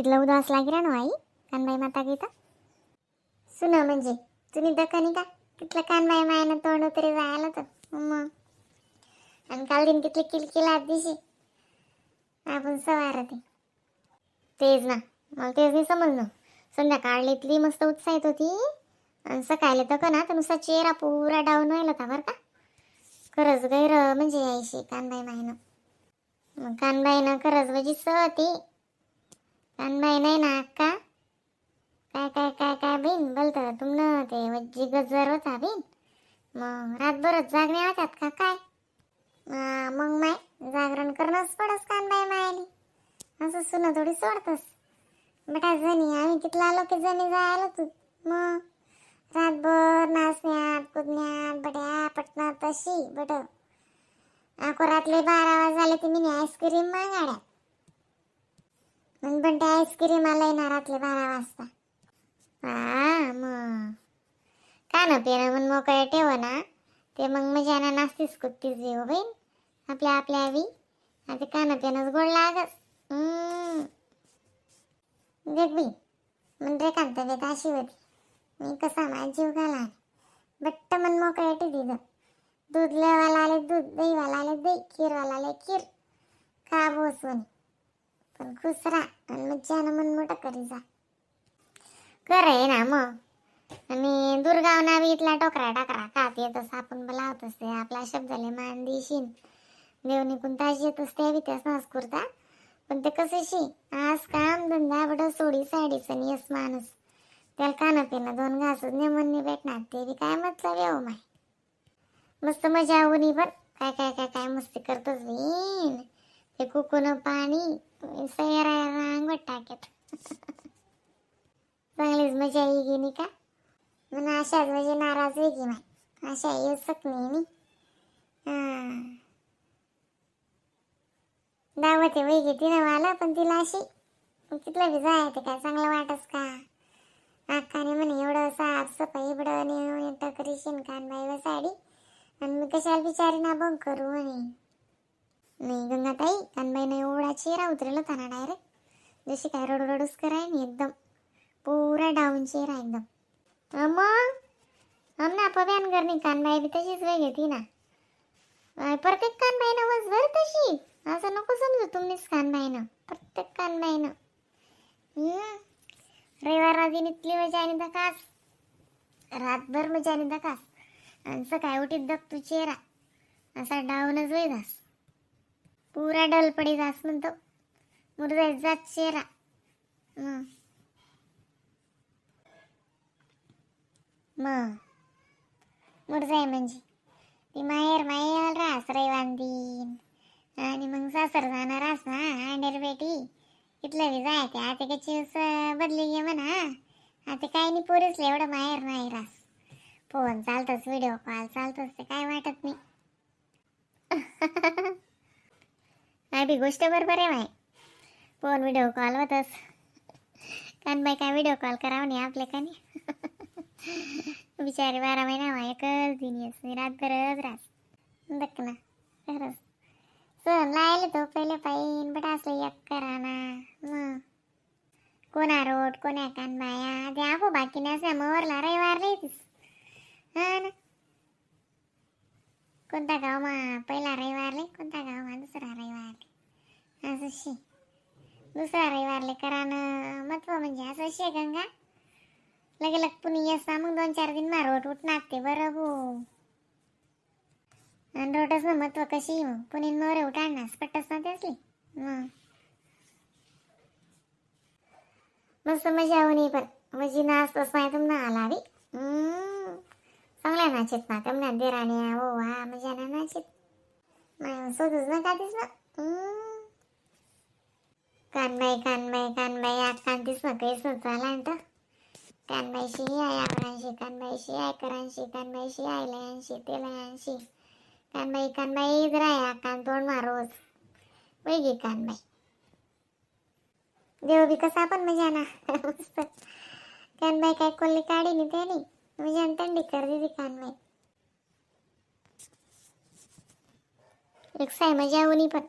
कितला उदास लागी ना आई कानबाई माता गीता सुना म्हणजे तुम्ही दकानी का कितलं कानबाई मायनं तोंड तरी जायला तर मग आणि काल दिन कितले किलकिला दिशी आपण सवार ते तेच ना मला तेच नाही समजलं. संध्याकाळला इतली मस्त उत्साहित होती आणि सकाळी तर का ना तर नुसता चेहरा पुरा डाऊन व्हायला होता बरं का. खरंच गैर म्हणजे यायशी कानबाई मायनं. मग कानबाईनं खरंच म्हणजे होती कानबाई नाही ना अक्का काय काय काय काय बहीण बोलत तुमनं ते वज्जी गजर होता बहीण. मग रातभरच जागण्या होत्यात का काय? मग माय जागरण करणंच पडस कानबाई मायली असं सुन थोडी सोडतस बेटा. जणी आम्ही कितला आलो की जणी जायला तू मग रातभर नाचण्यात कुदण्यात बड्या पटणार तशी बट आको रातले 12 वाजले ते मी आईस्क्रीम मागाड्या मग पण ते आईस्क्रीम आलंय ना रातले 12 वाजता. हा मग का ना पिणं म्हण मोकळे ठेव ना ते मग मजाना नाचतीस कुदतीस बी हो बहीण आपल्या आपल्या बी आता काना पिणंच गोड लागस. देख बी मन रेखान तब्येत अशी होती मी कसा माझा जीव घाला बट्ट मन मोकळे ठेव दिलं. दूध लेवाला आले दूध, दहीवाला आले दही, खीरवाला आले खीर खा बसून पण खुश राहा आणि मज्जानं मन मोठं करी जा खरं आहे ना मग. आणि दुर्गावना बी इथला टोकरा टाकरा खात येत असं आपण लावत असते आपला शब्दाले मान देशीन देवनी कोणताच येत असते बी त्यास नास करता पण ते कसं शी आज काम धंदा बड सोडी साडीचं आणि यस माणूस त्याला खाणं पिणं दोन घास नेमन नाही भेटणार ते बी काय मतलब आहे हो माय. मस्त मजा होणी पण काय काय काय काय मस्ती करतोच बीन ते कुकून पाणी सयरा रांगवत टाकेत चांगलीच मजा येई गेली का म्हणून अशाच म्हणजे नाराज होई की माय अशा येऊ शक नाही नी. हां दावते वै तिनं आलं पण तिला अशी तिथलं बी जाय ते काय चांगलं वाटस का. अक्काने म्हणे एवढं साफसफाई बडं नेऊन करीशीन कानबाई व साडी आणि मी कशाला बिचारी ना बंग करू म्हणे. नाही गंगाताई कानबाईनं एवढा चेहरा उतरेल होता ना डायरेक्ट जशी काय रडू रडूच कराय नी एकदम पुरा डाऊन चेहरा एकदम. मग हम ना पव्यान करणी कानबाई बी तशीच वेग घेती ना प्रत्येक कानबाईनं वस बरं तशी असं नको समजू तुम्हीच कानबाईनं प्रत्येक कानबाईनं. रविवार दिन इतली मजा आणि दकास रातभर मजा आणि दकास आणि सकाळी उठीत दक तू चेहरा असा डाऊनच होई जास पुरा डल पडी जास म्हणतो मुरजाय जात चेहरा. मग मुरजाय म्हणजे ती माहेर माहेर रास रविवार दिन आणि मग सासर जाणार रास ना अंडेर बेटी इथलं बी जाय ते आता कशी बदली घे म्हणा आता काय नाही पोरीसले एवढं माहेर नाही रास फोन चालतोच व्हिडिओ कॉल चालतोच ते काय वाटत नाही. नाही बी गोष्ट बरोबर आहे my phone video call होतच कानबाई काय व्हिडिओ कॉल करावं नाही आपल्या का नाही बिचारे 12 महिना एकच दिन येस रातभरच रास बघ ना खरंच सण लायले तो पहिले पाहिन बट असलं एक करा ना मग कोणा रोट कोण्या कानबाया ते आपो बाकी नसल्या मवरला रविवार नाही. हा ना कोणता गाव मा पहिला रविवारले कोणता गाव मा दुसरा रविवारले असं शी दुसरा रविवारले करा ना महत्व म्हणजे असं शे गंगा लगे लग पुणे असा मग 2-4 दिन मा रोट उठणार ते बरं हो आणि रोटच ना महत्व कशी मग पुणे मोरे उठाडणार पट्टच ना त्यासली मग मस्त मजा होणी पण मजी नाचतच नाही तुमना आला बी चांगल्या नाचेत ना तुमना देराण्या हो वा मजा ना नाचेत माय शोधूच नका तीस ना. कानबाई कानबाई कानबाई आकान तीस ना काहीच ना चाला तर कानबाईशी I आवरांशी कानबाईशी I करांशी कानबाईशी I लयांशी ते लयांशी कानबाई कानबाई राय आकान तोंड मारोज वैगी कानबाई देव बी कसा पण मजा ना मस्त कानबाई काय कोल्ली काढी नी त्यानी मजा थंडी कर दिदी कानबाई एक साय मजा होणी पण.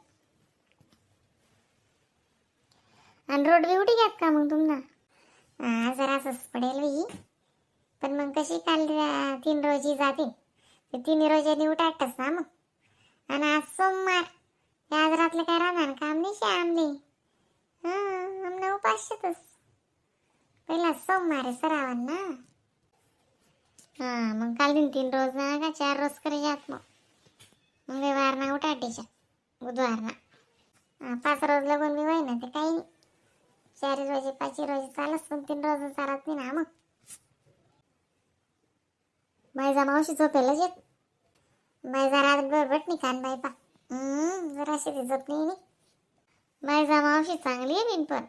आणि रोड बी उठी घ्यात का मग तुम्हाला? हा, जरासंच पडेल बाई. पण मग कशी काल 3 रोजी जाते ते 3 रोजांनी उठाटस ना मग. आणि आज सोमवार, ते आज रातलं काय राहणार काम नाही शे आमले. हां, आमना उपाशीतच पहिला सोमवार आहे सरावान ना. हां, मग काल दिन 3 रोज ना का 4 रोज करे जात मग. मंगळवार ना उठाटीच्या बुधवार ना. हां, 5 रोज लागून बी होई ना ते काही नाही. 4 रोजी 5 रोजी चालत, पण 3 रोज चालत नाही ना मग. बायजा मावशी झोपेलच येत. बायजा रात बरोबर नाही कान बाई पा. जराशी ती झोप नाही नी. बायजा मावशी चांगली आहे बिन पण.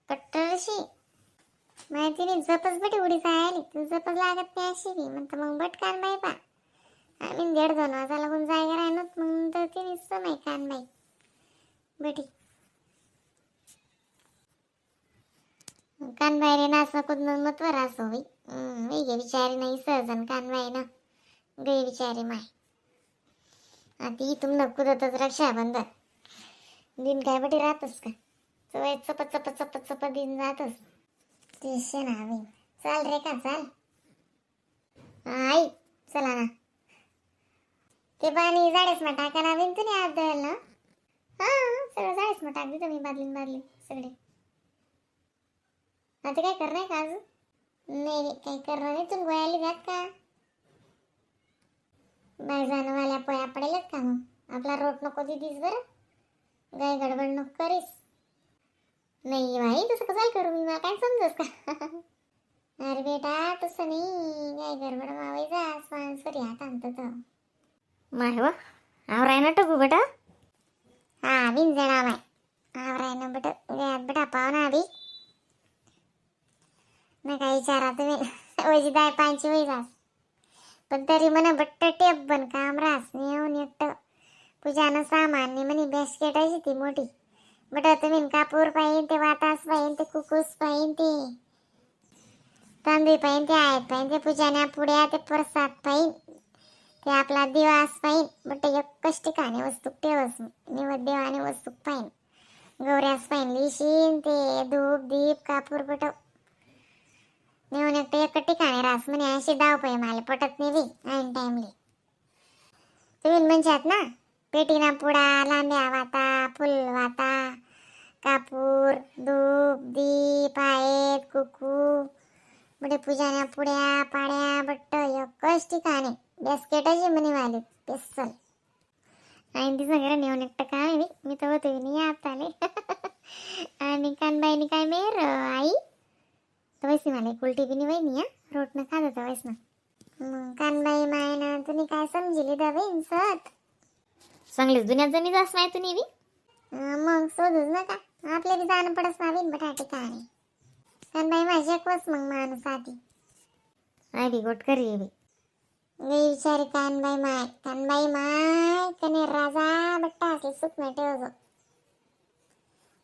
कट्टरशी माहिती नाही. झोपच बटी उडी जायली तू झोपच लागत नाही अशी बी म्हणतं मग बट कान बाई पा. आम्ही 1.5-2 वाजा लागून जायला राहिलो मग नंतर ती निसतं नाही कान बाई बटी. कानबाईने नाचणं कुदणं मतवर असो बाई. बाई गे बिचारी नाही सहजन कानबाई ना गई बिचारी माय. आता इथून न कुदतच रक्षाबंधन दिन काय बटी राहतस का सवय चप चप चप चप दिन जातस ते ना बाई. चाल रे का चाल आई चला ना. ते पाणी जाडेस मग टाका ना बिन तुम्ही आज द्यायला ना. हां, सगळं जाडेस मग टाक तुम्ही बादलीन बादली सगळे. आता काय करणार का अजून? नाही नाही काही करणार नाही. तुम्ही गोयाली जात का बाय जाणवाल्या पोया पडेलच का मग? आपला रोट नको दिदीस बरं, गाय गडबड नको करीस. नाही बाई तसं कसं करू मी, मला काय समजस का? अरे बेटा तसं नाही, गाय गडबड मावाई जा सॉरी आता आणतो तर माय वा आवराय ना टाकू बेटा. हा बिन जणा माय आवराय ना बेटा गयात बेटा पाव ना बी ना काही विचारा तुम्ही वजीदाय पांची वय जास पण तरी म्हणा बट्ट टेप बन काम रास नेऊन एकटं पूजानं सामान म्हणे बॅस्केट अशी ती मोठी बट तुम्ही कापूर पाहिजे ते वातास पाहिजे ते कुकूस पाहिजे ते तांदूळ पाहिजे ते आहेत पाहिजे ते पूजान्या पुड्या ते प्रसाद पाहिजे ते आपला दिवास पाहिजे बट एकच ठिकाणी वस्तू ठेवस निवड देवाने वस्तू पाहिजे गौऱ्यास पाहिजे लिशीन ते धूप दीप कापूर बट नेऊन एकटं एक ठिकाणी रास म्हणे अशी धाव पाहिजे मला पटत नाही बी ऐन टाइमली. तुम्ही म्हणशात ना पेटीना पुडा लांब्या वाता फुल वाता कापूर धूप दीप आहेत कुकू म्हणजे पूजान्या पुड्या पाड्या बट्ट एकच ठिकाणी बॅस्केटच म्हणे वाले पेसल आणि ती सगळं नेऊन एकटं काय बी मी तर होते नाही आता आले. आणि कानबाईनी काय मेर आई तर वैसी मला एक उलटी बी नाही वहिनी हा रोटनं खात होता वैस ना. मग कानबाई माय ना तुम्ही काय समजिली दबाईन सत चांगलीच दुनियात जणी जास माय तुम्ही बी. मग शोधूच नका आपल्या बी जाणं पडस ना बिन बटा ठिकाणी. कानबाई माझी एकवस मग माणूस आधी I B गोट करी बी गई बिचारी कानबाई माय कानबाई माय कने राजा बट्टा असले सुख नाही ठेवजो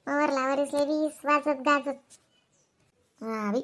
वरला वरिसले वीस वाजत गाजत. हा बी